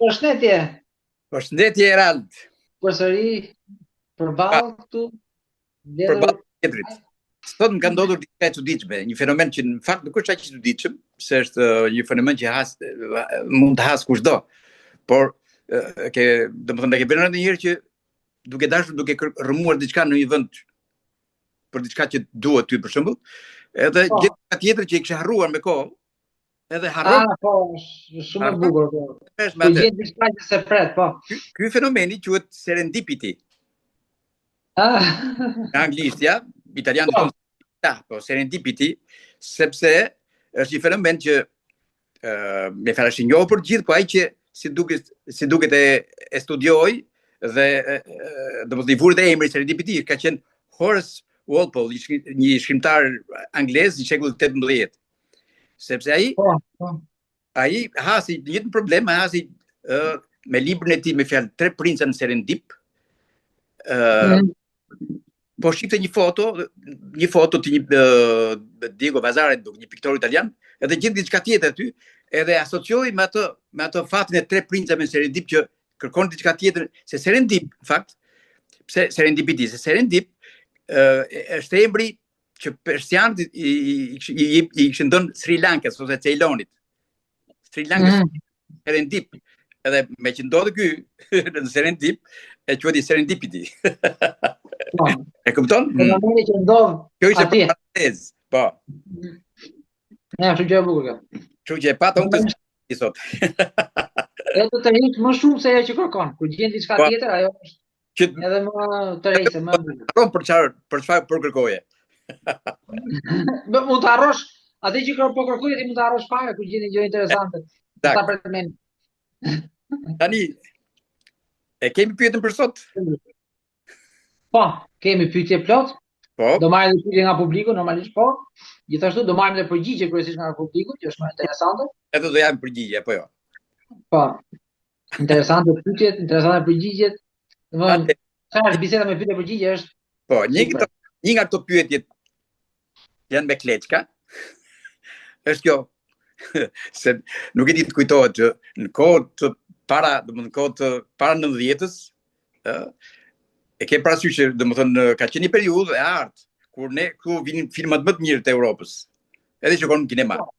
Përshëndetje. Përshëndetje Erald. Përsëri përballë këtu. Përballë tjetrit. Sot më ka ndodhur diçka e çuditshme, një fenomen që në fakt nuk është aq i çuditshëm, se është një fenomen që has mund të has kushdo. Por ke, domethënë, ke vënë ndonjëherë që duke dashur duke rrëmuar diçka në një vend për diçka që duhet ty për shembull, edhe po. gjen diçka tjetër që e kishe harruar me kohë, edhe harron. Ah, po, është shumë e bukur po. Është me atë. Gjen diçka që s'e pret, po. Ky, ky fenomeni quhet serendipity. Ah. Në anglisht, ja, italianët po. thonë ta, po serendipity, sepse është një fenomen që ë me fjalë është i njohur për të gjithë, po ai që si duket si duket e e studioi dhe domethënë i vuri dhe emri serendipity ka qenë Horace Walpole, një shkrimtar anglez i shekullit 18. Sepse ai po, po. Ai hasi të njëjtin problem, ai hasi ë uh, me librin e tij me fjalë Tre princa në Serendip. ë uh, mm. Po shifte një foto, një foto të një uh, Diego Vasari, një piktor italian, edhe gjeti diçka tjetër aty, edhe asocioi me atë me atë fatin e tre princave në Serendip që kërkon diçka tjetër, se Serendip, në fakt, pse Serendipity, se Serendip uh, është emri që persianët i, i, i, i, i kishin dhënë Sri Lankës ose Ceylonit. Sri Lankës mm. Serendip. Edhe meqë ndodhi ky në Serendip, e quajti Serendipity. Po. E kupton? Fenomeni që ndodh Kjo ishte për parantezë. Po. Ne, është gjë e bukur kjo. Kështu që e pata unë këtë sot. Edhe të tërheq më shumë se ajo që kërkon. Kur gjen diçka po. tjetër, ajo është që edhe më tërheqëse, më bukur. Harron për çfarë për çfarë po kërkoje. Më mund të harrosh atë që kërkon po kërkoje, ti mund të harrosh fare kur gjen një gjë interesante. Ta përmend. Tani e kemi pyetjen për sot? Po, kemi pyetje plot. Po. Do marrim edhe pyetje nga publiku normalisht po. Gjithashtu do marrim edhe përgjigje kryesisht nga publiku, që është më interesante. Edhe do japim përgjigje apo jo? Po. Interesante pyetjet, interesante përgjigjet. Domethënë, sa është biseda me pyetje përgjigje është Po, një këto, një nga këto pyetjet janë me kleçka. Është kjo se nuk e di të kujtohet që në kohë të para, domethënë kohë të para 90-ës, ë e ke parasysh që domethënë ka qenë një periudhë e artë kur ne këtu vinin filmat më të mirë të Europës. Edhe që në kinema. Po.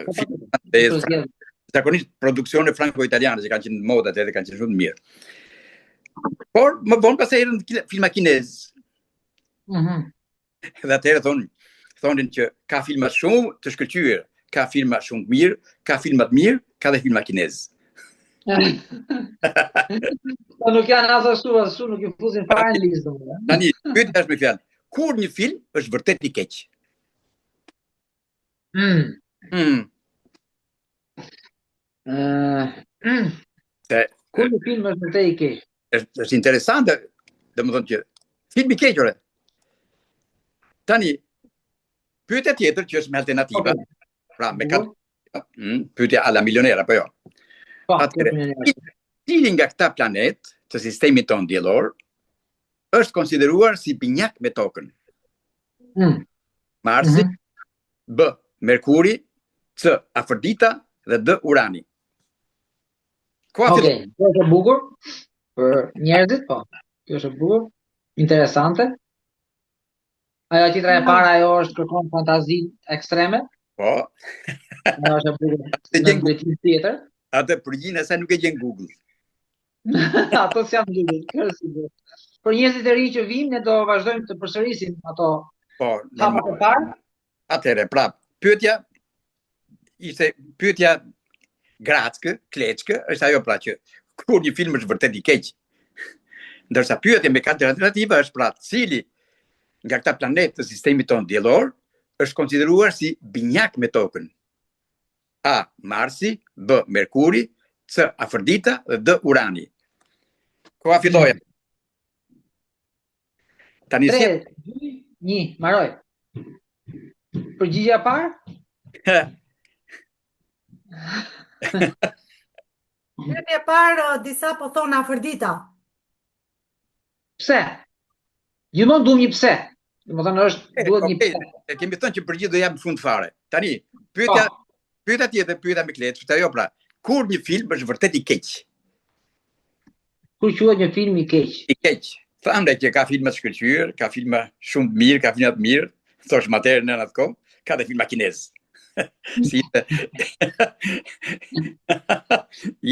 Po, ë zakonisht produksione franko-italiane që kanë qenë në modë atëherë kanë qenë shumë të mirë. Por më vonë pastaj erdhën filma kinez. Mhm. Mm dhe atëherë thonë thonin që ka filma shumë të shkëlqyer, ka filma shumë të mirë, ka filma të mirë, ka dhe filma kinez. Po nuk janë as ashtu, ashtu nuk i fusin fare në listë domethënë. Tani, pyetja është me fjalë. Kur një film është vërtet i keq? Mm. Mm. Uh, mm. Se, Kur një film është vërtet i keq? Është është interesante, domethënë që film i keq ore. Tani pyetja tjetër që është me alternativa, okay. pra me kat, mm, pyetja alla milioner apo jo? Po, Atëherë, cili nga këta planet të sistemit tonë diellor është konsideruar si binjak me Tokën? Mm. Marsi, mm -hmm. B. Merkuri, C. Afërdita dhe D. Urani. Koha Okej, okay, kjo është e bukur për njerëzit, po. Kjo është e bukur, interesante. Ajo tjetra e para ajo është kërkon fantazi ekstreme. Po. Ajo është e bukur. Në drejtim tjetër. Atë përgjigjen e saj nuk e gjen Google. ato s'janë Google, kjo është sigurt. Për njerëzit e rinj që vijnë, ne do vazhdojmë të përsërisim ato po, hapat e parë. Atëherë, pra, pyetja ishte pyetja grackë, kleçkë, është ajo pra që kur një film është vërtet i keq. Ndërsa pyetja me katër alternativa është pra cili nga këta planetë të sistemit tonë diellor është konsideruar si binjak me Tokën. A. Marsi, B. Merkuri, C. Afërdita dhe D. Urani. Koha filloi. Mm. Tani 3, 2, 1, mbaroi. Përgjigja e parë? Pyetja e parë, disa po thonë Afërdita. Pse? Gjithmonë duam një pse. Domethënë është duhet një pse. E kemi thënë që përgjigjet do japim në fund fare. Tani, pyetja po. pyetja tjetër, pyetja me kleçkë, është ajo pra. Kur një film është vërtet i keq? Kur quhet një film i keq? I keq. Thamë që ka filma të shkëlqyer, ka filma shumë të mirë, ka filma të mirë, thosh mater në atë kohë, ka dhe filma kinez. si ishte.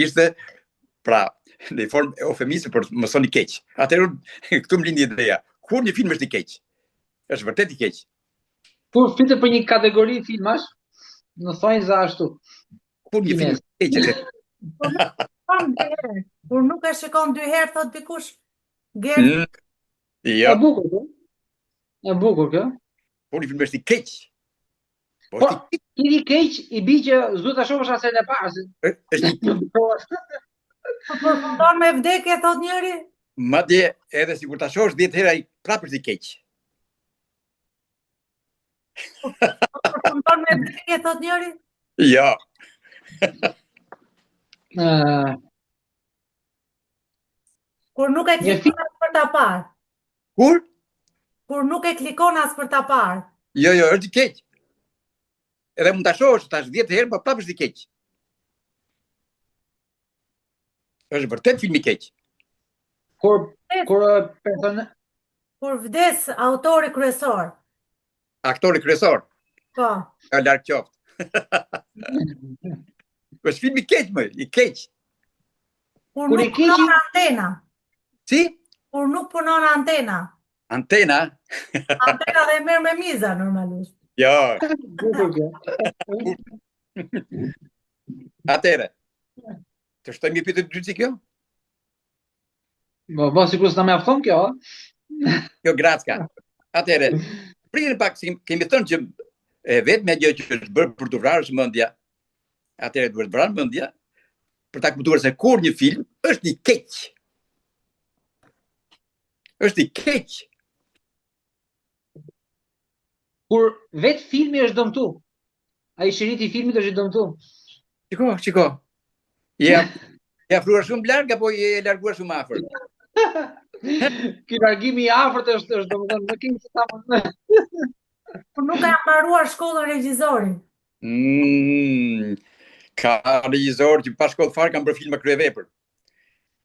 ishte pra në formë eufemizmi për të mos thënë i keq. Atëherë këtu më lindi ideja. Kur një film është i keq? Është vërtet i keq. Kur flitet për një kategori filmash, në thonjëza ashtu. Kur një film i keq është. Kur nuk e shikon dy herë thot dikush. Ger. Mm, jo. E bukur kjo. E bukur kjo. Kur një film është i keq. Po, po i keq i bi që s'duhet ta shohësh as herën e parë. Është i Po përfundon me vdekje thot njëri. Madje edhe sikur ta shohësh 10 herë ai prapë është i keq. Përfundon me vdekje thot njëri? Jo. Ëh. Kur nuk e klikon as për ta parë. Kur? Kur nuk e klikon as për ta parë. Jo, jo, është i keq. Edhe mund ta shohësh tash 10 herë, po prapë është i keq. Është vërtet film i keq. Kur kur person kur vdes autori kryesor. Aktori kryesor. Po. Ka larg qoftë. Është film i keq më, i keq. Kur nuk punon antena. Si? Kur nuk punon antena. Antena? Antena dhe merr me miza normalisht. Jo. Atëherë. Të shtojmë një pyetje të dytë si kjo? Po, po sikur s'na mjafton kjo. Kjo gracka. Atëherë, pritni pak, si kemi thënë që e vetmja gjë që është bërë për të vrarë është mendja. Atëherë duhet vrarë mendja për ta kuptuar se kur një film është i keq. Është i keq. Kur vetë filmi është dëmtu. Ai shiriti i filmit është i dëmtu. Shiko, shiko. Je je afruar shumë larg apo je larguar shumë afër? Ky largimi i afërt është është domethënë më keq se ta më. Por nuk ka mbaruar shkollën regjizori. Mm, ka regjizor që pa shkollë fare kanë bërë filma kryevepër.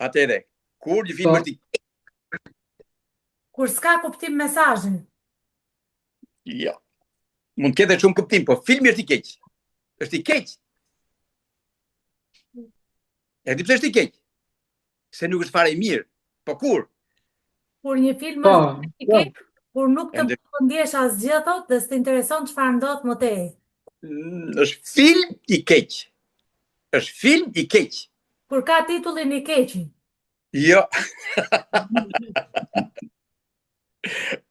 Atëherë, kur një film po. është i Kur s'ka kuptim mesazhi. Jo. Mund të ketë shumë kuptim, po filmi është i keq. Është i keq. E di pse është i keq? Se nuk është fare i mirë. Po kur? Kur një film po, është i po. keq, kur nuk të bën të ndjesh asgjë thotë dhe s'të intereson çfarë ndodh më tej. Mm, është film i keq. Është film i keq. Kur ka titullin i keq. Jo.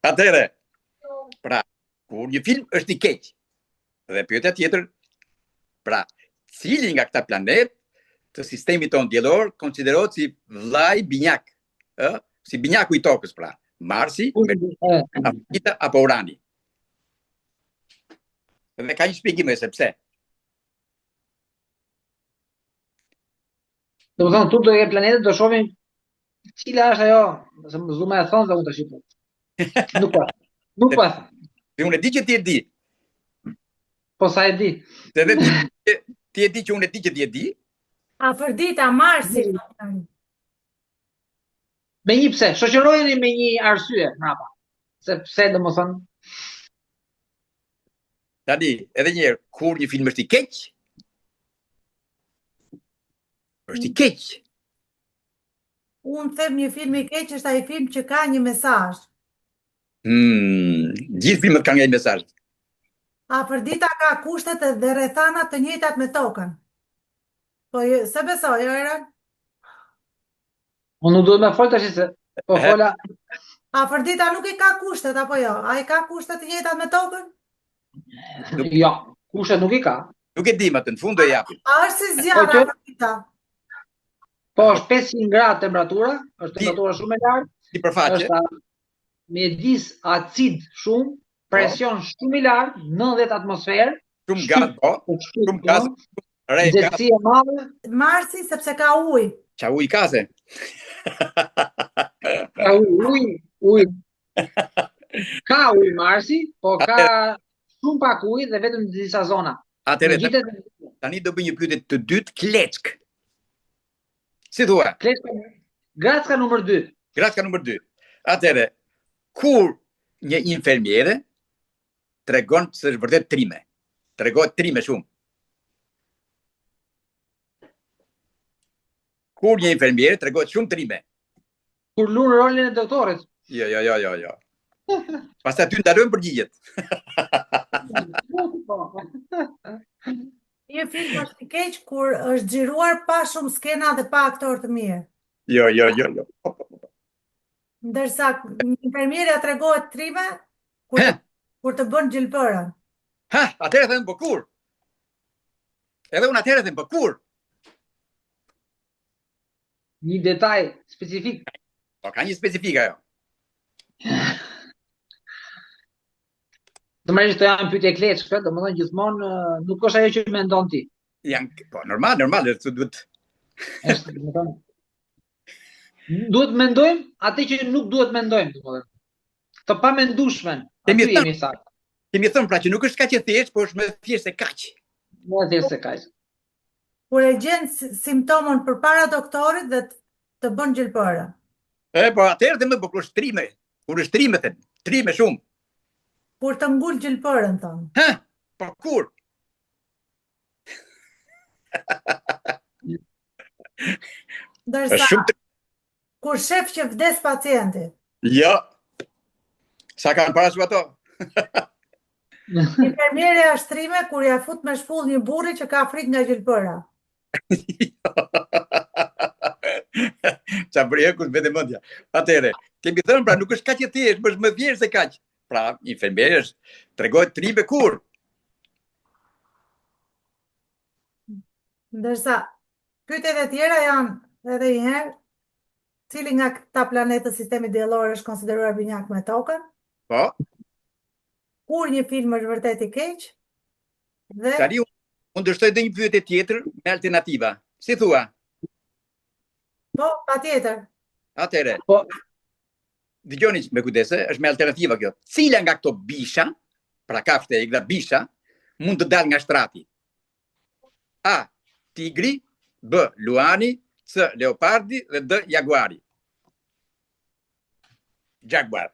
Atëherë, pra, kur një film është i keq, dhe pyetja tjetër, pra, cili nga këta planet të sistemit tonë diellor konsiderohet si vllai binjak, ë? Si binjaku i tokës, pra, Marsi, Afrodita apo Urani. Dhe ka një shpjegim se pse. Domethënë, tu do jenë planetet, do shohim cila është ajo, se më zuma e thonë dhe unë të shqipë. Nuk pa. Nuk pa. Dhe unë e di që ti e di. Po sa e di. Dhe dhe ti, ti e di që unë e di që ti e di. Afërdita, Marsi. Me një pse, shoqërojeni me një arsye, mrapa. Se pse, domethënë, Tani, edhe një herë, kur një film është i keq, është i keq. Unë them një film i keq është ai film që ka një mesazh. Hmm, gjithë filmat kanë një mesazh. Afërdita ka kushtet dhe rrethanat të njëjtat me tokën. Po, jo, se besoj, jo, Eran? Unë nuk duhet me fol tash se po fola. Afërdita nuk i ka kushtet apo jo? A i ka kushtet të njëjtat me tokën? Jo, kushtet nuk i ka. Nuk e dim atë, në fund do e japim. A është si zjarr po, Afërdita? Po, është 500 gradë temperatura, është temperatura shumë e lartë. Sipërfaqe. Është mjedis acid shumë, po. presion shumë i lartë, 90 atmosferë. Shumë gaz, po. Shumë gaz. Re, Nxehtësi e madhe. Marsi sepse ka ujë. Ça ujë ka se? Ka ujë, ujë, ujë. Ka ujë Marsi, po ka shumë pak ujë dhe vetëm në disa zona. Atëherë, Gjithë... Tani do bëj një pyetje të dytë kleçkë. Si thua? Kleçka, gracka numër 2. Gracka numër 2. Atëherë, kur një infermiere tregon se është vërtet trime. Tregohet trime shumë. Kur një infermiere tregohet shumë trime. Kur luan rolin e doktorit. Jo, jo, jo, jo, jo. Pastaj ty ndalojnë përgjigjet. Një film është i keq kur është xhiruar pa shumë skena dhe pa aktorë të mirë. Jo, jo, jo, jo. Ndërsa infermierja tregohet trime kur të, kur të bën gjilpërën. Ha, atëherë them po kur? Edhe unë atëherë them po kur? Një detaj specifik. Po ka një specifik ajo. Të merresh të janë pyetje kleçkë, domethënë gjithmonë nuk është ajo që mendon ti. Janë, po normal, normal, është duhet. Është, domethënë duhet të mendojmë atë që nuk duhet të mendojmë, domethënë. Të pamendueshmen, aty jemi saktë. Kemi thënë pra që nuk është kaq e thjeshtë, por është më e thjeshtë se kaq. Më e thjeshtë se kaq. Kur e gjen simptomën përpara doktorit dhe të bën gjilpërën. E, po atëherë them po kur është trime, kur është trime them, trime shumë. Kur të ngul gjilpërën thonë. Hë, po kur? Ndërsa shumë kur shef që vdes pacienti. Jo. Sa kanë parasysh ato? Infermierja është trime kur ia fut me shpullë një burri që ka frikë nga gjilpëra. Ça bëri kur vete mendja. Atëherë, kemi thënë pra nuk është kaq e thjeshtë, por është më thjesht se kaq. Pra, infermierja është tregohet trime kur. Ndërsa pyetjet e tjera janë edhe një herë, cili nga këta planetë të sistemit diellor është konsideruar binjak me Tokën? Po. Kur një film është vërtet i keq? Dhe Tani unë do shtoj edhe një pyetje tjetër me alternativa. Si thua? Po, patjetër. Atëherë. Po. Dëgjoni me kujdes, është me alternativa kjo. Cila nga këto bisha, pra kafshët e egra bisha, mund të dalë nga shtrati? A. Tigri, B. Luani, C. Leopardi dhe D. Jaguari. Jaguar.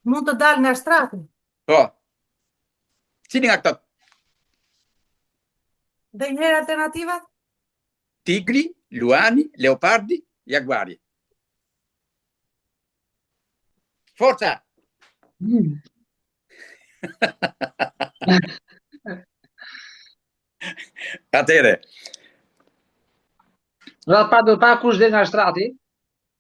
Mund të dalë nga shtrati. Po. Cili nga këto? Dhe një herë alternativat? Tigri, Luani, Leopardi, Jaguari. Forca! Mm. Atëherë. Në radhë parë do pa kush del nga shtrati,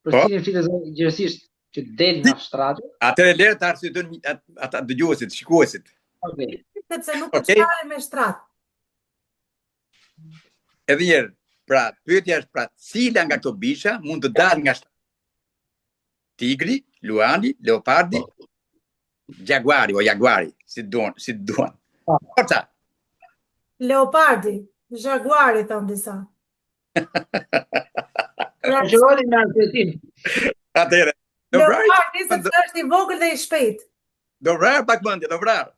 për po. cilin flitet gjerësisht që del nga shtrati. Atëherë lëre të arsyetojnë ata dëgjuesit, shikuesit. Okej. Okay. Sepse nuk është okay. fare me shtrat. Edhe një herë, pra pyetja është pra cila nga këto bisha mund të dalë nga shtrati? Tigri, luani, leopardi, po. jaguari o jaguari, si duan, si duan. Po. Forca. Leopardi, jaguari thonë disa. Pra, Qëroni me arsyetim. Atëherë, do vrarë. Leopardi sepse është i vogël dhe i shpejtë. Do vrarë pak mendje, do vrarë.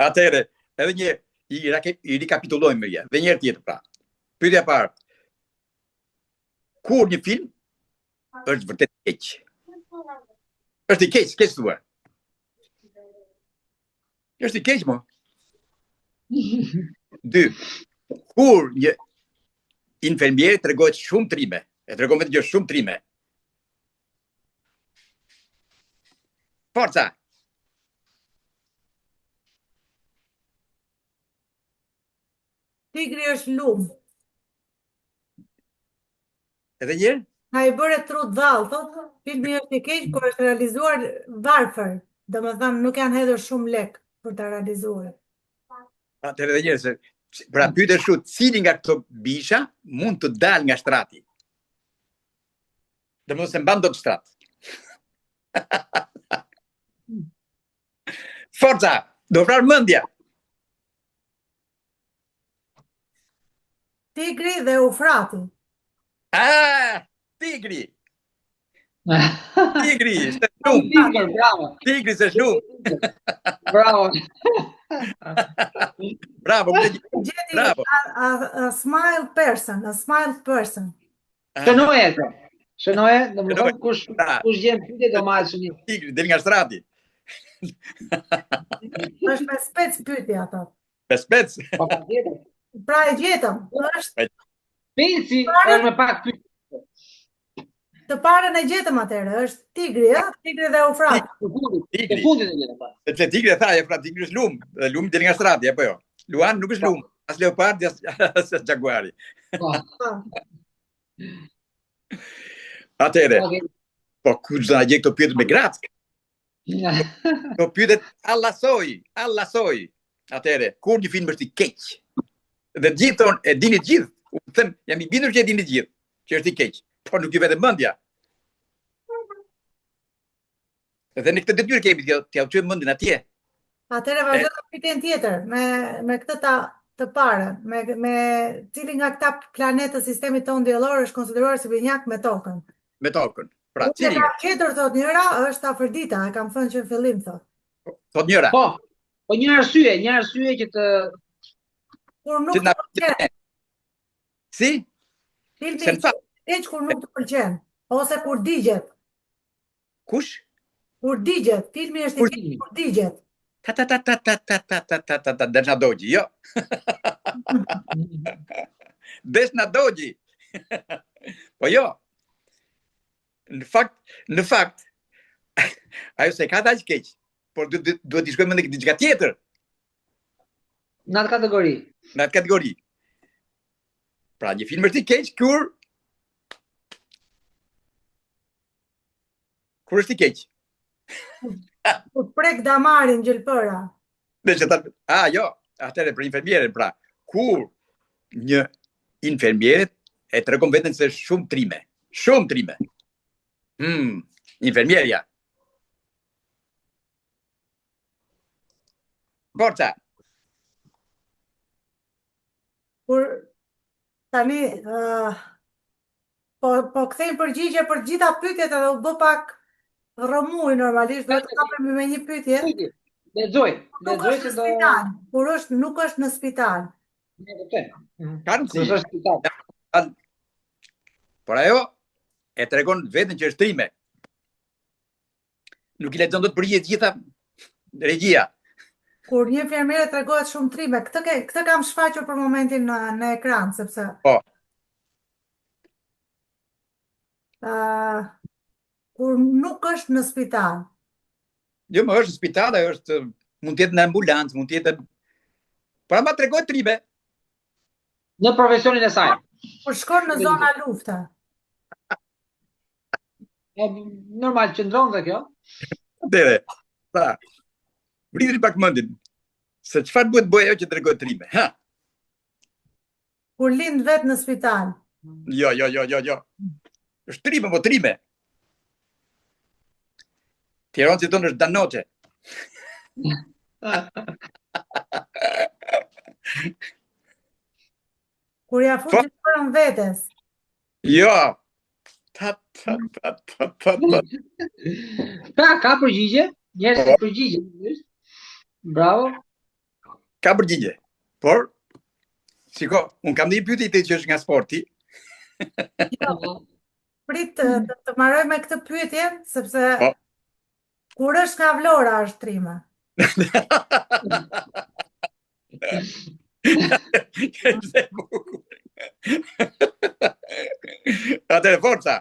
Atëherë, edhe një i, i rikapitullojmë më Dhe një herë tjetër pra. Pyetja e parë, Kur një film është vërtet i keq. Është i keq, keq thua. Është i keq mo. Dy. Kur një infermiere tregohet shumë trime, e tregon vetë gjë shumë trime. Forca. Tigri është lum. Edhe një herë? Na i bëre trutë dhallë, thotë, filmi është i keq kur është realizuar varfër, domethënë nuk janë hedhur shumë lek për ta realizuar. Atëherë edhe një herë se pra pyetja është cili nga këto bisha mund të dalë nga shtrati? Domethënë s'e mban dot shtrat. Forca, do vrarë mendja. Tigri dhe Eufrati. Ah, tigri. Tigri, s'është lumë. Tigri, bravo. Tigri s'është lumë. Bravo. Bravo, e gjeti. Bravo. A, a, a smile person, a smile person. Shënoje atë. Shënoje, domethënë kush pra, kush gjen pyetje do marrë shënim. Tigri del nga shtrati. Është me spec pyetja ato. Me spec. Po patjetër. Pra e gjetëm. Është Speci është me pak pyetje. Të parën e gjetëm atëherë, është tigri, ë? Tigri dhe Eufrati. Të fundit, të fundit e gjetëm. Po. Sepse tigri e tha, e pra tigri është lum, dhe lumi del nga shtrati, apo jo. Luan nuk është lum, as leopardi, as, as jaguari. Po. po. Atëherë, po kush do na gjejë këto pyetje me grackë? Këto pyetjet allasoj, allasoj. Atëherë, kur një film është i keq? Dhe të gjithë thonë, e dini të gjithë. Unë them, jam i bindur që e dini të gjithë, që është i keq. Por nuk ju vete mendja. Dhe ne këtë detyrë kemi t'ia çojmë mendjen atje. Atëherë vazhdo të pyetjen tjetër me me këtë ta të parën, me me cili nga këta planetë të sistemit tonë diellor është konsideruar si binjak me Tokën. Me Tokën. Pra, cili? Unë kam gjetur thot njëra, është Afërdita, e kam thënë që në fillim thot. Thot njëra. Po. Po një arsye, një arsye që të kur nuk të pëlqen. Si? Filmi i keq kur nuk të pëlqen ose kur digjet. Kush? Kur digjet, filmi është i keq kur digjet. Ta ta ta ta ta ta ta ta ta ta ta desh na dogji, jo. Desh na dogji. Po jo. Në fakt, në fakt, ajo s'e ka aq keq, por duhet duhet t'i shkojë mendja diçka tjetër. Në atë kategori. Në atë kategori. Pra një film është i keq kur Kur është i keq? Kur prek damarin gjëlpëra. Dhe që ta... A, jo, atëherë për infermieren, pra, kur një infermiere e tregon veten se është shumë trime, shumë trime. Hmm, infermierja. Forca. Kur tani uh, Po, po kthejmë përgjigje për të gjitha pyetjet edhe u bë pak rrëmujë normalisht, duhet të kapemi me një pyetje. Lexoj, lexoj se do spital, kur është nuk është në spital. Ne kuptojmë. Mhm. Ka rëndësi. Nuk është në spital. Por ajo e tregon veten që është trime. Nuk i lexon dot përgjigjet të gjitha regjia. Kur një infermiere tregohet shumë trime, këtë ke, këtë kam shfaqur për momentin në në ekran sepse Po. Ë kur nuk është në spital. Jo, më është në spital, ajo është mund të jetë në ambulancë, mund të jetë Por ama tregohet trime. Në profesionin e saj. Kur shkon në zona lufte. E, normal qëndron dhe kjo. Atëherë, pra, vritni pak mendin, se çfarë duhet bëjë ajo që tregohet trime, ha? Kur lind vetë në spital. Jo, jo, jo, jo, jo. Është trime, po trime. Tjeron si tonë është danoqe. Kur ia fut gjëlpërën vetes. Jo. Ta ta ta ta ta ta. Pra, ka përgjigje, njerëzit po. përgjigje. Bravo. Ka përgjigje. Por shiko, unë kam një pyetje të që është nga sporti. Jo. Prit të, të, të mbaroj me këtë pyetje, sepse po. Kur është nga Vlora është trime. Është e bukur. Atëherë forca.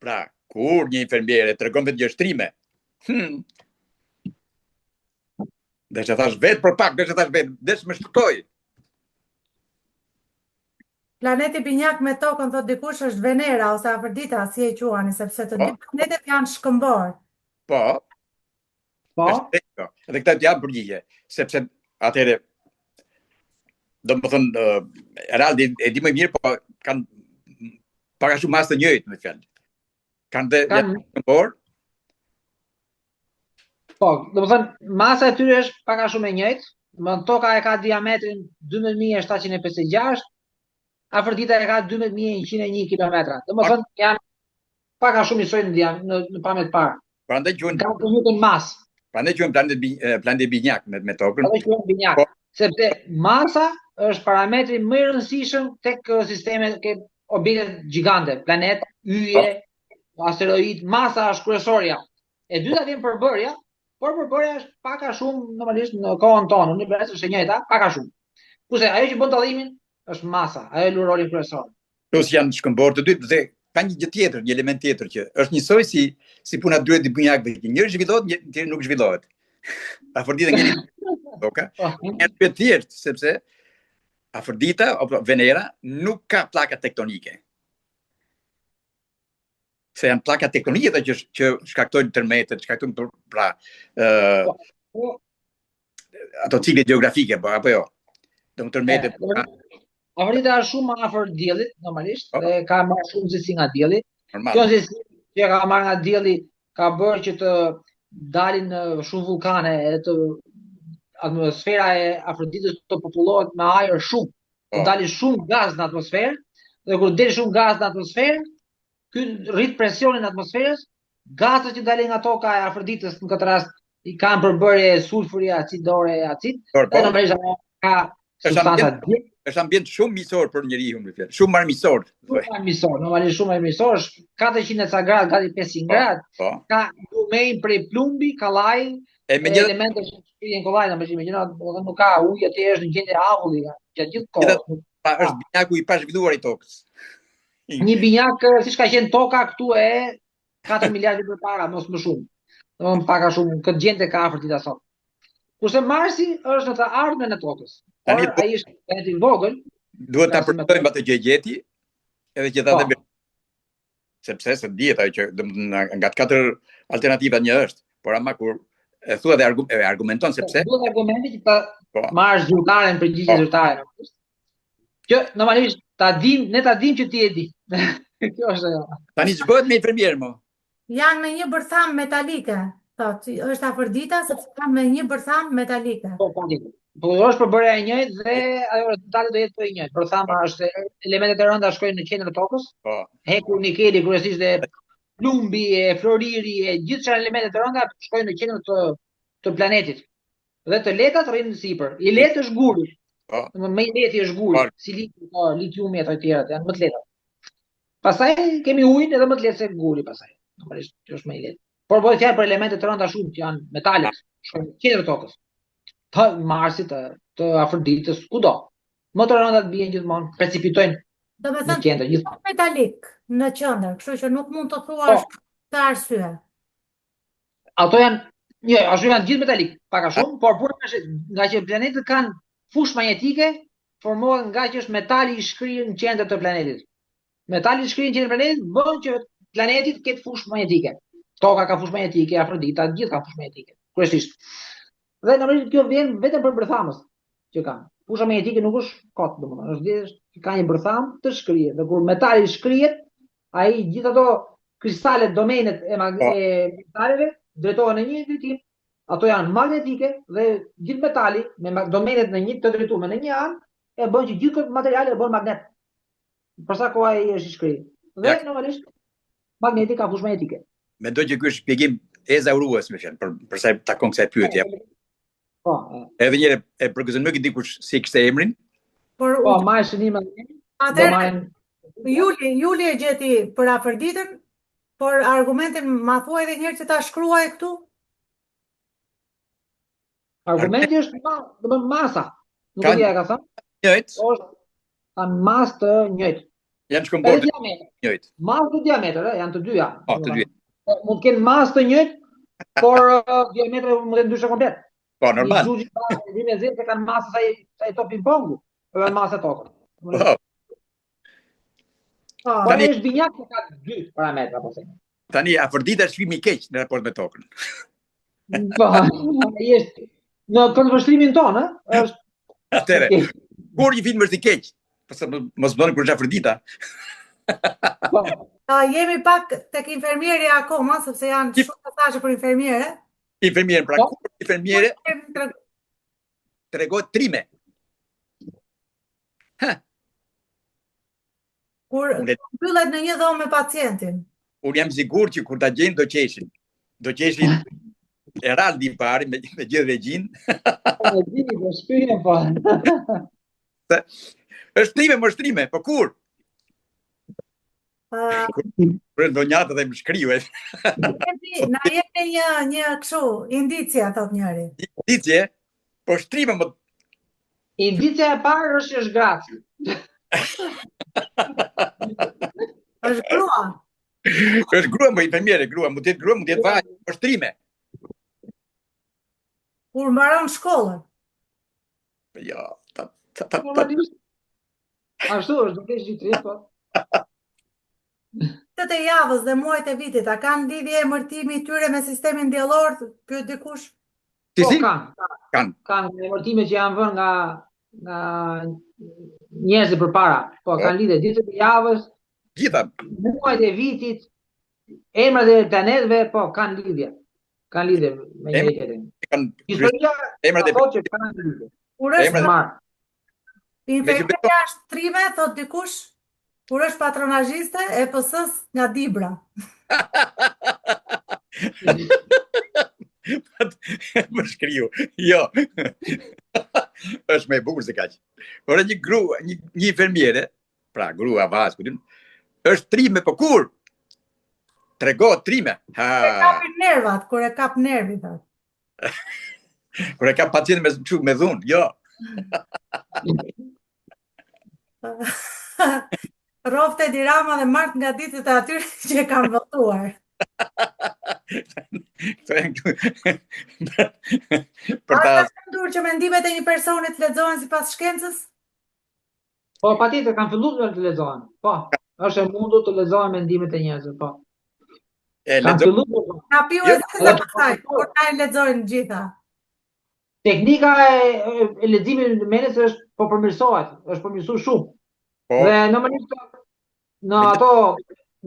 Pra, kur një infermiere tregon veten që është trime. Hmm. Dhe që thash vetë për pak, dhe që thash vetë, dhe që më shpëtoi. Planeti binjak me Tokën thotë dikush është Venera ose Afërdita, si e quani, sepse të dy po. planetet janë shkëmborë. Po. Po. Është Edhe këta të jap përgjigje, sepse atëherë domethënë Eraldi e di më mirë, po kanë pak a shumë masë të njëjtë me fjalë. Kanë dhe kanë shkëmborë. Po, domethënë masa e tyre është pak a shumë e njëjtë. Domethënë toka e ka diametrin 12756, Afërdita e ka 12101 kilometra. Domethënë janë pak a shumë njësoj në diam në, në pamje të parë. Prandaj quhen kanë të njëjtën masë. Prandaj quhen planet planet binjak me me tokën. Prandaj quhen binjak, po. sepse masa është parametri më i rëndësishëm tek sistemet ke objektet gjigante, planet, yje, po. asteroid, masa është kryesorja. E dyta vjen përbërja, por përbërja është pak a shumë normalisht në kohën tonë, në univers është e njëjta, pak a shumë. Kurse ajo që bën dallimin është masa, ajo luan rolin kryesor. Plus janë shkëmborë të dytë dhe ka një gjë tjetër, një element tjetër që është njësoj si si puna e dy binjakëve, që njëri zhvillohet, një tjetri nuk zhvillohet. Afërdita ngeli toka. Po. Një arsye thjesht sepse Afërdita apo Venera nuk ka pllaka tektonike. Se janë pllaka tektonike ato që që shkaktojnë tërmetet, shkaktojnë pra ë po, po. ato ciklet gjeografike, po apo jo. Do të tërmetet. Afërdita është shumë më afër diellit normalisht po. dhe ka marrë shumë nxehtësi nga dielli. Normal. Kjo nxehtësi që ka marrë nga dielli ka bërë që të dalin shumë vullkane edhe të atmosfera e Afërditës të popullohet me ajër shumë. Po. Dalin shumë gaz në atmosferë dhe kur del shumë gaz në atmosferë, ky rrit presionin e atmosferës, gazet që dalin nga toka e Afërditës në këtë rast i kanë përbërje sulfuri, acidore, acid, por, po, dhe normalisht ka substanca ambient, është ambient shumë miqësor për njeriun, me fjalë, shumë armiqësor. Shumë armiqësor, normalisht shumë armiqësor, është 400 e ca gradë, gati 500 po, gradë. Po. Ka lumenj prej plumbi, kallaj, e me një elemente që shkrihen kollaj, domethënë imagjino, domethënë nuk ka ujë atje është në gjendje avulli, gjatë gjithë kohës. Pa, është binjaku i pazhvilluar i tokës. Një binjak siç ka qenë toka këtu e 4 miliardë vjet përpara, mos më shumë. Domethënë pak a shumë këtë gjendje ka Afërdita sot. Kurse Marsi është në të ardhmen e tokës. Por Tani, ai është planet i vogël. Duhet ta përtojmë atë që gjeti, edhe që tha po. dhe sepse se dihet ajo që domethënë nga të katër alternativat një është, por ama kur e thua dhe argum, e argumenton sepse duhet argumenti që ta po. marrësh zyrtaren përgjigje po. zyrtare. Që normalisht ta dim, ne ta dim që ti e di. Kjo është ajo. Tani ç'bëhet me infermier mo? Janë me një bërthamë metalike, thotë, është Afërdita sepse janë me një bërthamë metalike. Po, po, po është përbërja e njëjtë dhe ajo rezultati do jetë po i njëjtë. Bërthama është elementet e rënda shkojnë në qendër të tokës. Po. Hekur, nikeli kryesisht dhe plumbi e floriri e gjithë çfarë elemente të rënda shkojnë në qendër të të planetit. Dhe të lehtat rrinë sipër. I lehtë është guri. Po. Domethënë më i lehti është guri, po. silici, po, litiumi e të tjerat janë më të lehta. Pastaj kemi ujin edhe më të lehtë se guri pastaj. Normalisht që është më i lehtë. Por bëhet fjalë për elemente të rënda shumë që janë metalet, shkojnë në qendër të tokës. Të Marsit, të, të Afërditës, kudo. Më të rëndat bien gjithmonë, precipitojnë Do me thënë, qendër, gjithmonë. metalik në qendër, kështu që nuk mund të thuash po. të arsye. Ato janë, një, ashtu janë gjithë metalik, pak a shumë, por puna është nga që planetët kanë fushë magnetike, formohet nga që është metali i shkrirë në qendër të planetit. Metali i shkrirë në qendër të planetit bën që planeti të ketë fushë magnetike. Toka ka fushë magnetike, Afrodita, të gjithë kanë fushë magnetike, kryesisht. Dhe normalisht kjo vjen vetëm prej bërthamës që kanë. Fusha magnetike nuk është kot, domethënë, është thjesht që ka një bërthamë të shkrirë dhe kur metali shkrihet, ai gjithë ato kristalet, domenet e, mag po. e metaleve drejtohen në një drejtim, ato janë magnetike dhe gjithë metali me domenet në një të drejtuar në një anë e bën që gjithë këtë material e bën magnet. Për sa kohë ai është i shkrirë. Dhe ja. normalisht magneti ka fushë magnetike. Mendoj që ky është shpjegim ezaurues me fjalë për për sa i takon kësaj pyetje. Po. Edhe një herë e përgëzoj nuk e di kush si e kishte emrin. Por po, marr shënim atë. Atëherë Juli, Juli e gjeti për Afërditën, por argumentin ma thuaj edhe një herë që ta shkruaj këtu. Argumenti është ma, domethënë masa. Nuk e di a ka thënë. Njëjtë. Po është kanë masë të njëjtë. Janë shkëmborë të njëjtë. Masë dhe diametër, janë të dyja. Po, të dyja. Po, mund të kenë masë të njëjtë, por uh, diametri mund të jetë ndryshe komplet. Po, normal. Një xhuxhi pa e dhimë zezë kanë masë sa i sa i top ping-pongu, por janë masë e tokës. Po. Po, Tani është binjak që ka dy parametra po them. Tani Afërdita është film i keq në raport me tokën. Po, ai është në këndvështrimin tonë, ë, është Atëre, kur një film është i keq, po se mos bëni kur është Afërdita. Po. Uh, jemi pak tek infermieri akoma, sepse janë shumë mesazhe për infermiere. Infermiere, pra po. kur infermiere tregohet trime. Hë. Kur mbyllet në një dhomë me pacientin. Unë jam sigurt që kur ta gjejnë do qeshin. Do qeshin. Eraldi i pari me, me gjithë regjinë. Po, e di, po shpyjem, po. Është trime, më është trime, po kur? Uh, Për ndonjë atë dhe më shkriu. e. Jepni, na jepni një një kështu indicia thot njëri. Indicie, po është trime, më Indicia e parë është që është grackë. Është grua. është grua, më infermiere, grua, mund të jetë grua, mund të jetë vajzë, është trime. Kur mbaron shkollën. Jo, ta ta ta, ta. Normalisht. Ashtu është, do të jesh trim, po. Ditët e javës dhe muajt e vitit, a kanë lidhje emërtimi i tyre me sistemin diellor? Pyet dikush. Si Po, si? kanë. Kanë. Kanë emërtime që janë vënë nga nga njerëzit përpara. Po, kanë lidhje ditët e javës, Gjitha. muajt e vitit, emrat e planetëve, po, kanë lidhje. Kanë lidhje me njëri tjetrin. Kanë Historia emrat e thotë që kanë lidhje. Kur është Emrat e- Marr. infermieria është trime, thot dikush. Kur është patronazhiste e PS-s nga Dibra. Më shkriu. Jo. është më e bukur se kaq. Ora një grua, një, një infermiere, pra grua vajzë, ku din, është trime, po kur? Trego trime. Ha, E kapin nervat, kur e kap nervi, thot. kur e ka pacientin me kështu me dhunë, jo. Rroftë Edi Rama dhe marrt nga ditët e atyre që e kanë votuar. Këto janë këtu. Për A ta është e mundur që mendimet e një personi të lexohen sipas shkencës? Po, patjetër kanë filluar të lexohen. Po, është e mundur të lexohen mendimet e njerëzve, po. e Kanë lexo filluar. po. Na piu Jo. e zeza pastaj, kur na e lexojnë gjitha. Teknika e, e, e leximit të mendjes është po përmirësohet, është përmirësuar shumë. po. Dhe normalisht në ato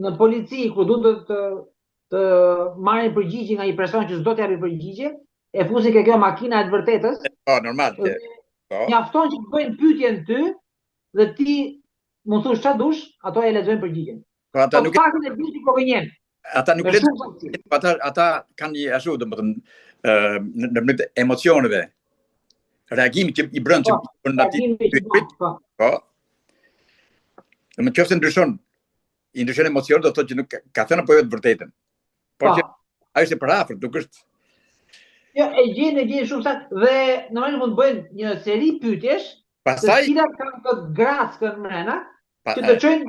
në polici kur duhet të të, të marrin përgjigje nga një person që s'do të japë përgjigje, e fusin ke kjo makina e të vërtetës. Po, normal. Dhe Po. Mjafton që të bëjnë pyetjen ty dhe ti mund thush çfarë dush, ato e lexojnë përgjigjen. Po ata Po nuk faktin e di që po gënjen. ata nuk Është lexojnë, shumë saktësi. ata ata kanë një ashtu domethënë ë në në mënyrë të emocioneve. Reagimi që i brën që Po, bën aty. Reagimi që bën, po. Po. Në qoftë se ndryshon, i ndryshon emocionet, do të thotë që nuk ka, ka thënë apo jo të vërtetën. Por Po. që ajo është e përafërt, nuk është Jo, e gjejnë, e gjejnë shumë saktë dhe normalisht mund të bëjnë një seri pyetjesh, të pastaj cilat kanë këtë grackën mrena, pa, që të çojnë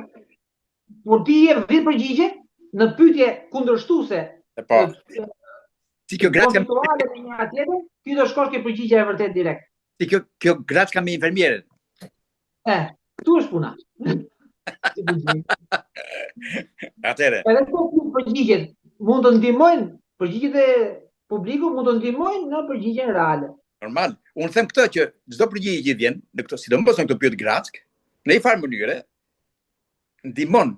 kur ti jep 10 përgjigje në pyetje kundërshtuese, e, po, si kjo gracka konceptuale me njëra tjetrën, ti do shkosh ke përgjigja e vërtetë direkt. si kjo kjo gracka me infermieren. E, këtu është puna. Si përgjigje. Atëre, Edhe këto përgjigjet mund të ndihmojnë, përgjigjet e publikut mund të ndihmojnë në përgjigjen reale. normal. Unë them këtë që çdo përgjigje që vjen në këtë, sidomos në këtë pyetje grack, në një farë mënyre ndihmon.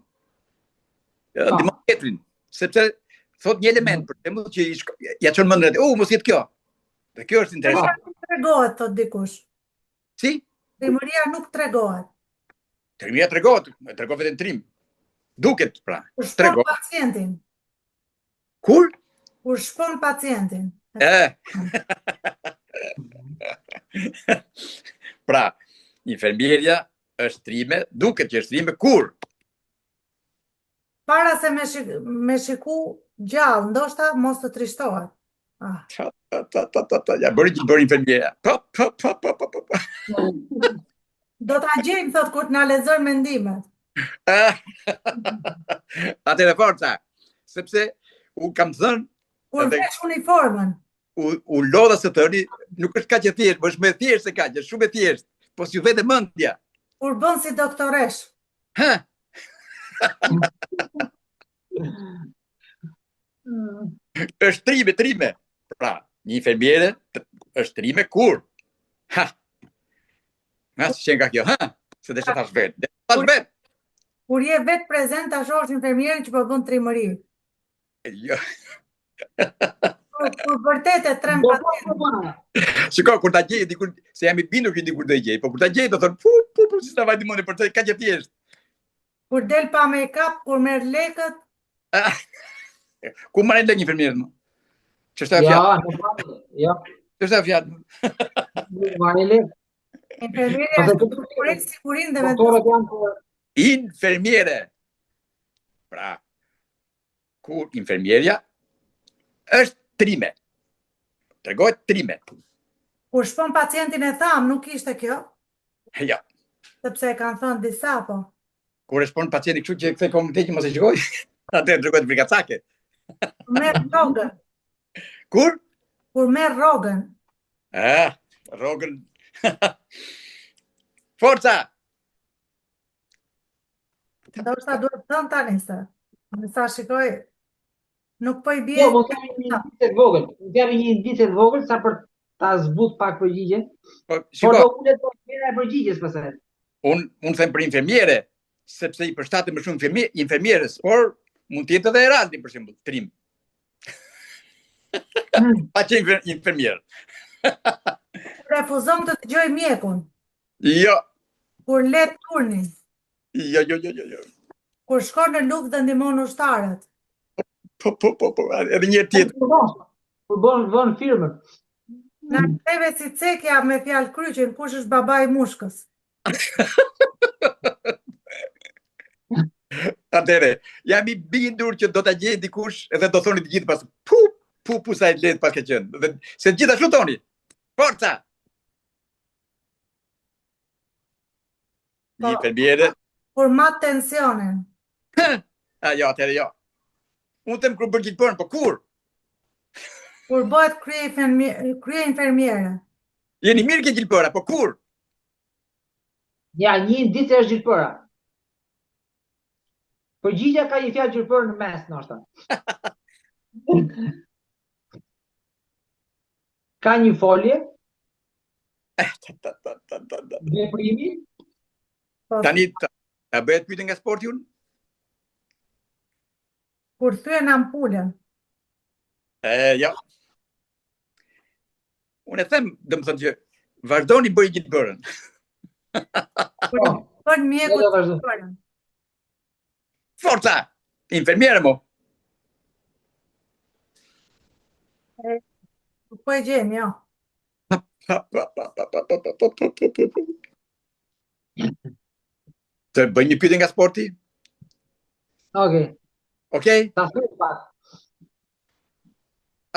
Ë, Po. Ndihmon tjetrin, sepse thot një element për shembull që i shko, ja çon mendjen, "Oh, mos jetë kjo." Dhe kjo është interesante. Nuk tregohet, thot dikush. Si? Trimëria nuk tregohet. Trimia tregohet, e tregon vetëm trim. Duket pra. Kur shpon Trego. pacientin, Kur? kur shpon pacientin. E. pra, infermieria është trime, duket që është trime kur? Para se me, shik, me shiku gjallë, ndoshta mos të trishtohet. Ah, Ta, ta, ta, ta, ta, ja bëri që bëri infermieria. Pa, pa, pa, pa, pa, pa, pa. do ta gjejmë thot kur të na lexojnë mendimet. Ah. Atëre forca, sepse u kam thënë, Kur Edhe- vesh uniformën, u, u lodha së thëni, nuk është kaq e thjeshtë, por është më e thjeshtë se kaq, është shumë e thjeshtë. Po si vete mendja. kur bën si doktoresh. Ha, është trime, trime. Pra, një infermiere t- është trime kur? Ha. Nga si qenë ka kjo, ha? Se desha thash vetë. Desha thash vetë. Kur je vetë prezent ta shohësh infermierin që po bën trimëri. Jo. Kur, kur vërtet e trem Po, pacientin. po, po, po. Shiko, kur ta gjej dikur, se jam i bindur që dikur do e gjej, po kur ta gjej do thon, pu, pu, pu, si s'na vajti mendja për të, kaq e thjeshtë. Kur del pa make-up, kur merr lekët, Ku marrin lekë infermierët më? Ç'është ajo Jo, fjalë? nuk marrin, jo. Ç'është ajo fjalë? Nuk marrin lekë. Infermierja Pastaj është këtu për sigurinë dhe vendos. Doktorët janë për Infermiere. Pra, kur infermierja është trime. Tregohet trime. Kur shpon pacientin e tham, nuk ishte kjo, Jo. sepse e kanë thënë disa, po. Kur e shpon pacientin kështu që kthe këmbën keq mos e shikoj, atëherë tregohet frikacake. Kur merr rrogën. Kur? Kur merr rrogën. Eh, rrogën. Forca! Ndoshta duhet thënë tani se. Me sa shikoj, nuk po i bie. Jo, mos jam një indicie të vogël. Mos jam një indicie të vogël sa për ta zbut pak përgjigjen. Po, Por shiko, do ulet po vlera e përgjigjes pastaj. un un them për infermiere, sepse i përshtatet më shumë infermi, infermieres, por mund të jetë edhe Eraldi për shembull, trim. Pa qenë infer- infermier. Refuzon të dëgjoj mjekun. Jo, Kur le turnin. jo, jo, jo, jo, jo. Kur shkon në luftë dhe ndihmon ushtarët. Po, po, po, po, edhe një herë tjetër. Kur bën, kur bën vën firmën. Na ktheve si cekja me fjalë kryqin, kush është babai i mushkës? Atëre, jam i bindur që do ta gjejë dikush edhe do thoni të gjithë pas pu pu pu sa e lehtë paska qenë. Dhe se të gjithë ashtu thoni. Forca. Po. Një infermiere. Kur mat tensionin. A jo, atëherë jo. Unë them kur bën gjilpërën, po kur? Kur bëhet krye infermiere, krye infermiere. Jeni mirë ke gjilpëra, po kur? Ja, një indicie është gjilpëra. Përgjigja ka një fjalë gjilpërë në mes, ndoshta. Ka një folje, Ta, ta, ta, ta, ta, ta. veprimi, Po, Tani ta, ta bëhet pyetje nga sporti unë? kur thyen ampulën. E, jo. Unë e them, domethënë që vazhdoni bëj gjilpërën. Kur Po. bën mjeku Ne do vazhdoj. gjilpërën. Forca! Infermiere mo. Nuk po e gjejmë, jo. Pa, pa, pa, pa, pa, pa, pa, pa, pa, pa, pa, pa. Të bëj një pyetje nga sporti? Okej, Okej? ta thyej pak.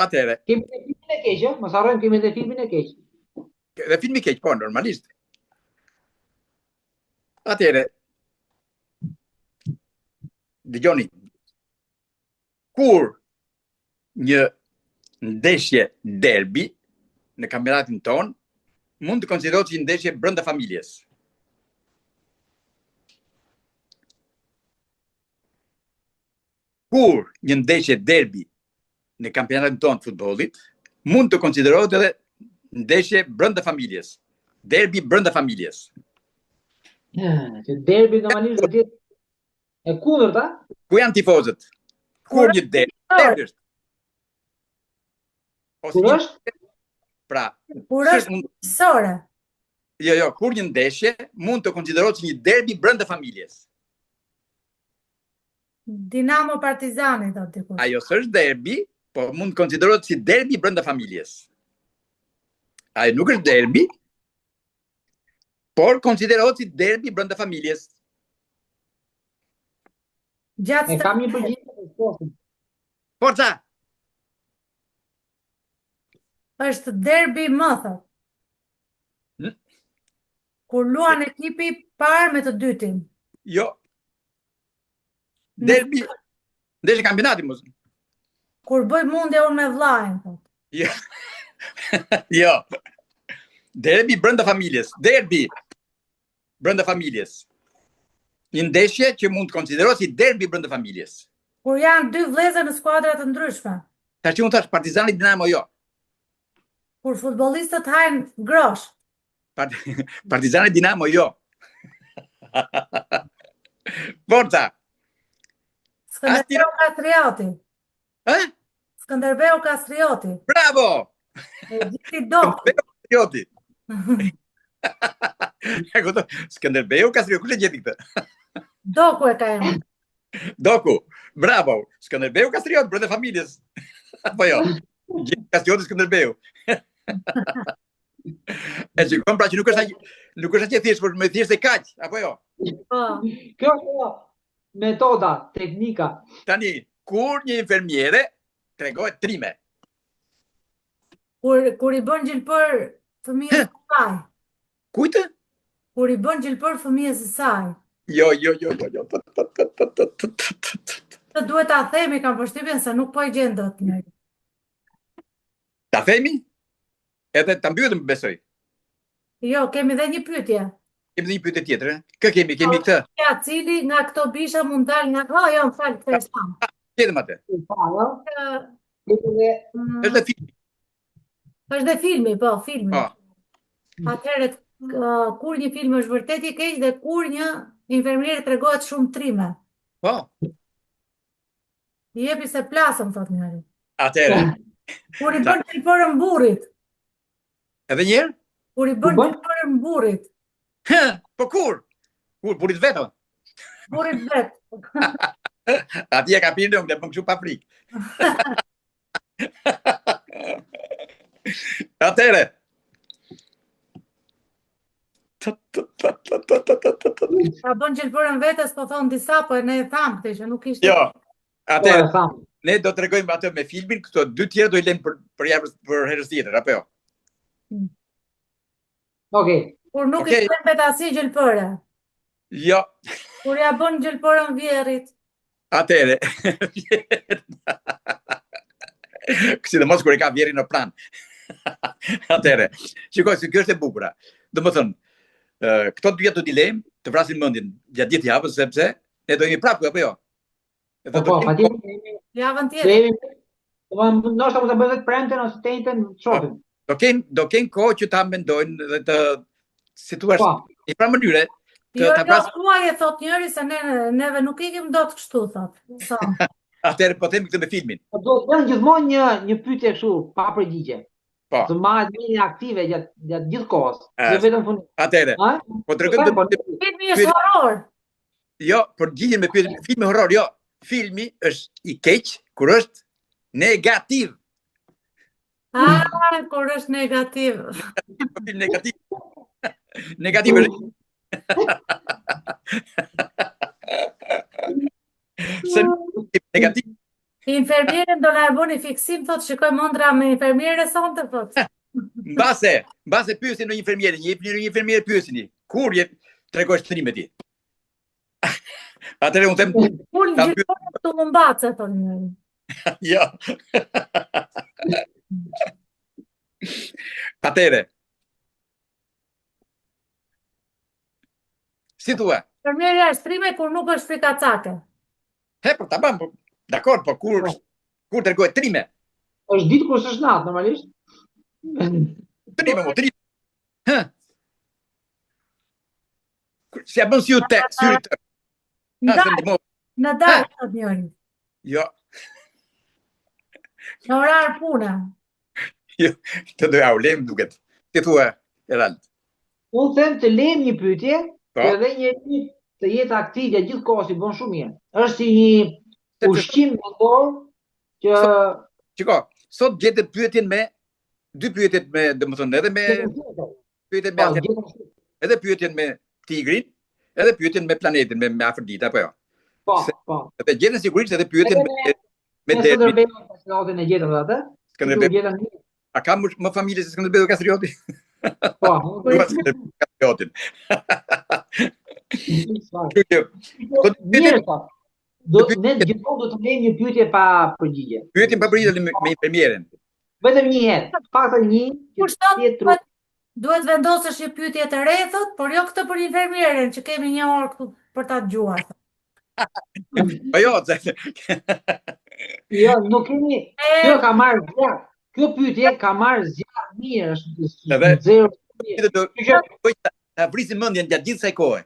Atëherë, Kemi dhe filmin e keq, ë? Mos harrojmë kemi dhe filmin e keq. dhe filmi keq, po, normalisht. Atëherë, dëgjoni, kur një ndeshje derbi në kampionatin tonë mund të konsiderohet si ndeshje brenda familjes. Kur një ndeshje derbi në kampionatin tonë të futbollit mund të konsiderohet edhe ndeshje brenda familjes. Derbi brenda familjes. Që derbi normalisht do të jetë e kundërta, Ku janë tifozët? Kur një derbi, derbi është. Ose kur një, është pra, Kur s'është është mund, miqësore. jo, jo, kur një ndeshje mund të konsiderohet si një derbi brenda familjes. Dinamo Partizani thot dikush. Ajo s'është derbi, po mund të konsiderohet si derbi brenda familjes. Ajo nuk është derbi, por konsiderohet si derbi brenda familjes. Gjatë e kam një përgjigje për sportin. Forca! është derbi më thot. Hmm? Kur luan ekipi parë me të dytin. Jo. Derbi, ndeshje kampionati mos. Kur bëj mundje unë me vllain, thot. Jo. jo. Derbi brenda familjes. Derbi brenda familjes. Një ndeshje që mund të konsiderohet si derbi brenda familjes. Kur janë dy vëllezër në skuadra të ndryshme. Tash unë thash Partizani Dinamo jo. Kur futbollistët hajnë grosh. Part Partizani Dinamo jo. Forca. Skënderbeu Kastrioti. Ë? Skënderbeu Kastrioti. Bravo! E gjeti Doku. Skënderbeu Kastrioti. E kupton? Skënderbeu Kastrioti, kush e gjeti këtë? Doku e ka emrin. Doku. Bravo. Skënderbeu Kastrioti brenda familjes. Apo jo? Gjergj Kastrioti Skënderbeu. E shikon pra që nuk është aq nuk është aq e thjeshtë, por më thjesht se kaq, apo jo? Po. Kjo është metoda, teknika. Tani, kur një infermiere tregohet trime? Kur kur i bën gjilpërë fëmijës së saj. Kujt? Kur i bën gjilpërë fëmijës së saj. Jo, jo, jo, jo, jo. Të duhet ta themi, kam përshtypjen se nuk po e gjen dot njeri. Ta themi? Edhe ta mbyllim besoj. Jo, kemi dhe një pyetje. Kemi dhe një pyetje tjetër, eh? Kë kemi, kemi këtë. Ja, cili nga këto bisha mund dalë nga... Oh, jo, më fal, këtë e thamë. Tjetër atë. Po, jo. Mm. Është dhe filmi. Është dhe filmi, po, filmi. Po. Atëherë, kur një film është vërtet i keq dhe kur një infermiere tregohet shumë trime. Po. Jepi se plasëm, thot njëri. Atëherë. Kur i bën gjilpërën burrit. Edhe një herë? Kur i bën gjilpërën burrit. Hë, po kur? Kur burrit vet? Burrit vet. Atje e ka pirë dhe bën kështu pa frikë. Atëherë. Ta bën gjilpërën vetes, po thonë disa, po ne e thamë këtë që nuk ishte. Jo. Atëherë, po, ne do të tregojmë atë me filmin, këto dy tjera do i lëmë për për javës për herës tjetër, apo jo? Mm. Okej. Kur nuk okay. i trembet asnjë gjilpëre. Jo. Kur ja bën gjilpërën vjehrrit. Atëherë. Sidomos kur e ka vjehrrin në pranë. Atëherë. Shikoj se kjo është e bukura. Domethënë, këto dyja do t'i lejmë të vrasin mendjen gjatë gjithë javës sepse ne do jemi prapë apo jo? Dhe po, po, patjetër. Javën tjetër. Do të ndoshta mund ta bëjmë të premten ose të enjten, shohim. Do kenë do kenë kohë që ta mendojnë dhe të si thua, po. në një farë mënyre të jo, ta jo, thuaj e thot njëri se ne neve nuk ikim dot kështu thot. So. Atëherë po themi këtë me filmin. Po do të bëjmë gjithmonë një një pyetje kështu pa përgjigje. Po. Të mbahet mendja aktive gjatë gjatë gjithë kohës, jo vetëm fund. Atëherë. Po tregojmë po, filmi është horror. Jo, përgjigjen me pyetjen, filmi horror, jo. Filmi është i keq kur është negativ. Ah, kur është negativ. Film negativ. Negativ është. Se negativ. Infermieren do na e bëni fiksim, thotë, shikojmë ëndrra me infermiere sonte, thotë. Mbase, mbase pyesin në infermiere, një një infermiere pyesini. Kur je tregohesh trime ti? Atëherë unë them Kur Ta gjithmonë tullumbace, thotë njëri. jo. Atëherë. Si thua? Infermierja është trime kur nuk është frikacake. He, po tamam, po, dakor, po kur po. kur tregohet trime? Është ditë kur s'është natë normalisht. Trime, mo trime. Hë. Si ja bën si ju te, syrit të. Në darkë, në darkë, thotë njëri. Jo. Në orar pune. Jo, të do ja u lejmë duket. Ti thua, Erald. Unë them të lejmë një pyetje, po. që edhe njeri të jetë aktiv gjatë gjithë kohës i bën shumë mirë. Është si një ushqim mendor që Shiko, sot gjetët pyetjen me dy pyetjet me, domethënë, edhe me pyetjen me po, edhe pyetjen me tigrin, edhe pyetjen me planetin, me me Afërdita apo jo. Po, po. Edhe gjetën sigurisht edhe pyetjen me me me Skënderbeun Kastriotin e gjetëm edhe atë. Skënderbeu. Gjetëm. A ka më, më familje se Skënderbeu Kastrioti? Po, Skënderbeu Kastriotin. Kështu që do të mirë po. Do ne gjithmonë do të lejmë një pyetje pa përgjigje. Pyetjen pa përgjigje me, me infermieren. Vetëm një herë, paktën një që të jetë Duhet vendosësh një pyetje të re, thot, por jo këtë për infermieren që kemi një orë këtu për ta dëgjuar. Po jo, se... Jo, nuk kemi. Kjo ka marrë zjarr. Kjo pyetje ka marrë zjarr mirë, është Edhe zero. do të ta vrisim mendjen gjatë gjithë kësaj kohe.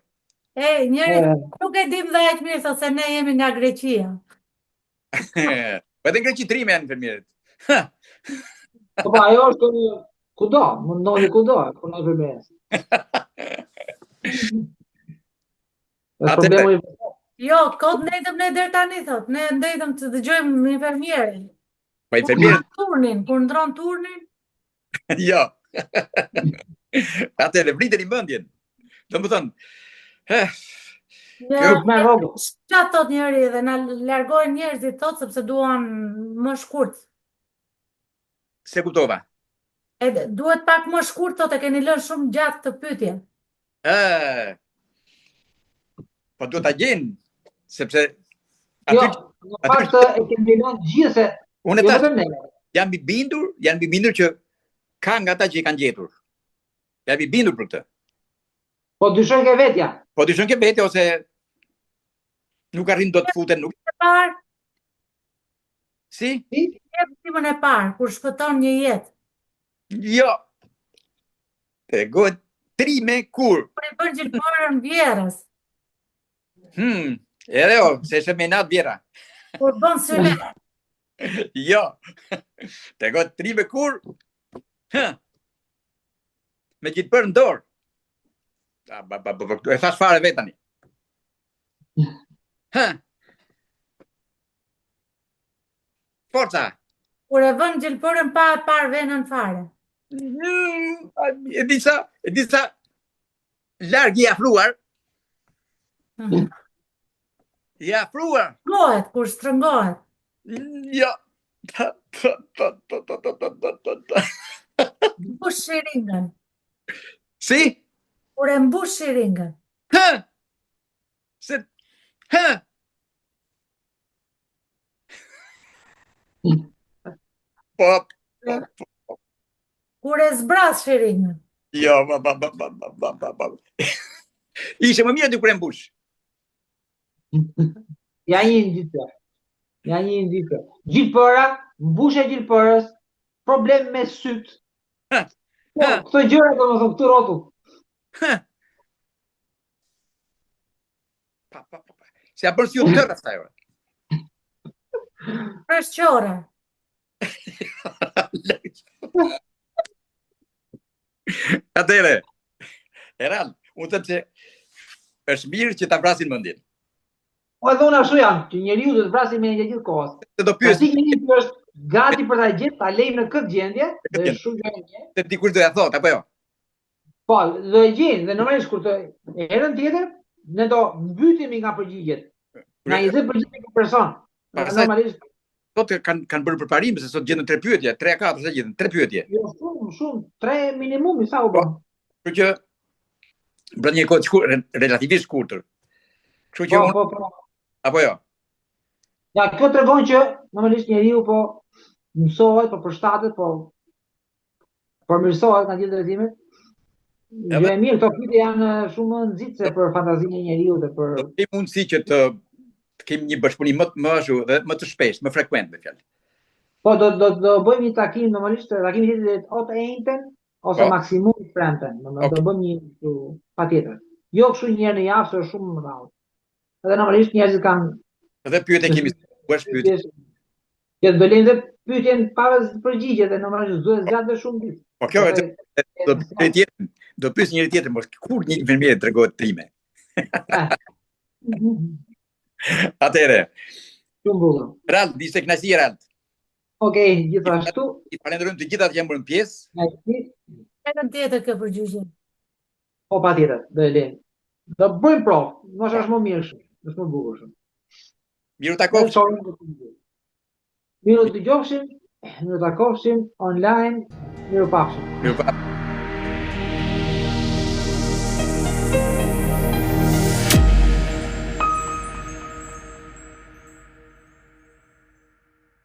E, njëri nuk e dim dhe aq mirë thotë se ne jemi nga Greqia. Po edhe në Greqi trime janë infermierët. Po po ajo është kudo, mund ndodhi kudo, ku në infermierë. Është problemi i Jo, kot ndejtëm ne deri tani thot, ne ndejtëm të dëgjojmë infermierin. Po infermier. Turnin, kur ndron turnin? Jo. Atëherë vriteni mendjen. Domethënë, eh, Kjo është më rrogë. Ça thot njëri dhe na largohen njerëzit thot sepse duan më shkurt. S'e kuptova. E duhet pak më shkurt thot e keni lënë shumë gjatë këtë pyetje. Ë. Po duhet ta gjejnë sepse aty jo, në fakt e kemi lënë gjithë se unë jo vetëm ne. Jam i bindur, jam i bindur që ka nga ata që i kanë gjetur. Jam i bindur për këtë. Po dyshojnë ke vetja. Po dyshojnë ke vetja ose nuk arrin dot të futen nuk. E parë. Si? Si? Jep ndihmën e parë kur shpëton një jetë. Jo. Tregohet trime kur. Kur i bën gjilpërën vjehrrës. Hmm, edhe jo, se është me inat vjehrra. Kur bën syne. Jo. Tregohet trime kur. Hë. Me gjilpërë në dorë. A, ba, ba, ba, ba, e thash fare vetë tani. Hë. Forca. Kur e vën gjilpërën pa e parë venën fare. Mm, e disa, e disa larg i afruar. Mm. I afruar. Shtrëngohet, kur shtrëngohet. Jo. Ta, ta, ta, ta, ta, ta, ta, ta, ta, ta. Mbush shiringën. Si? Kur e mbush shiringën. Hë? Se, hë? Po, po, po. Kur e zbraz shiringën. Jo, ba, ba, ba, ba, ba, ba, ba, ba. Ishe më mirë ti kur e mbush. Ja një indicie. Ja një indicie. Gjilpëra, mbushja e gjilpërës, problem me syt. Po, këto gjëra domethënë këtu rrotull. Pa, pa, pa, pa. Se ja bën si u tërë asaj ore. Është qorre. Atëre. Erald, unë them se është mirë që ta vrasin mendjen. Po edhe unë ashtu jam, që njeriu do të vrasë mendjen gjithë kohës. Se do pyes. Si njeriu që është gati për ta gjetë, ta lejmë në këtë gjendje, dhe është shumë gjë e mirë. Se dikush do ja thotë, apo jo? Po, do e gjejnë dhe normalisht kur të herën tjetër ne do mbytemi nga përgjigjet. Nga 20 përgjigje për person. Pastaj normalisht sot kanë kanë bërë përparim se sot gjenden tre pyetje, 3 a 4 sa gjenden, tre pyetje. Jo, shumë, shumë, tre minimumi sa u bë. Po, kështu që brenda një kohë shkur, relativisht shkurtër. Kështu që po, unë po, po. Apo jo. Ja, kjo tregon që normalisht njeriu po mësohet, po përshtatet, po përmirësohet nga gjithë drejtimet. Gjë e mirë, këto pyetje janë shumë nxitëse për fantazinë e njeriut dhe për do të mundësi që të të kemi një bashkëpunim më më ashtu dhe më të shpeshtë, më frekuent me fjalë. Po do do do bëjmë një takim normalisht, takimi tjetër do jetë o të enjten ose po. maksimum të premten, do okay. do bëjmë një kështu patjetër. Jo kështu një herë në javë, se është shumë më rrallë. Edhe normalisht njerëzit kanë Edhe pyetje kemi, bësh pyetje. Jo, do lëmë dhe pyetjen pa përgjigje dhe normalisht duhet zgjat dhe shumë ditë. Po kjo është do të pyet tjetrin, do pyes njëri tjetrin, mos kur një infermier tregohet trime. Ah. Atëre. Shumë bukur. Rald, ishte kënaqësi Rald. Okej, gjithashtu. I falenderojmë të gjithë ata që janë bërë pjesë. Herën tjetër kjo përgjigje. Po patjetër, do e lëmë. Do bëjmë provë, ndoshta është më mirë kështu, është më bukur kështu. Mirë u takofshim. Mirë u dëgjofshim, mirë u takofshim online, mirë u pafshim. Mirë u pafshim.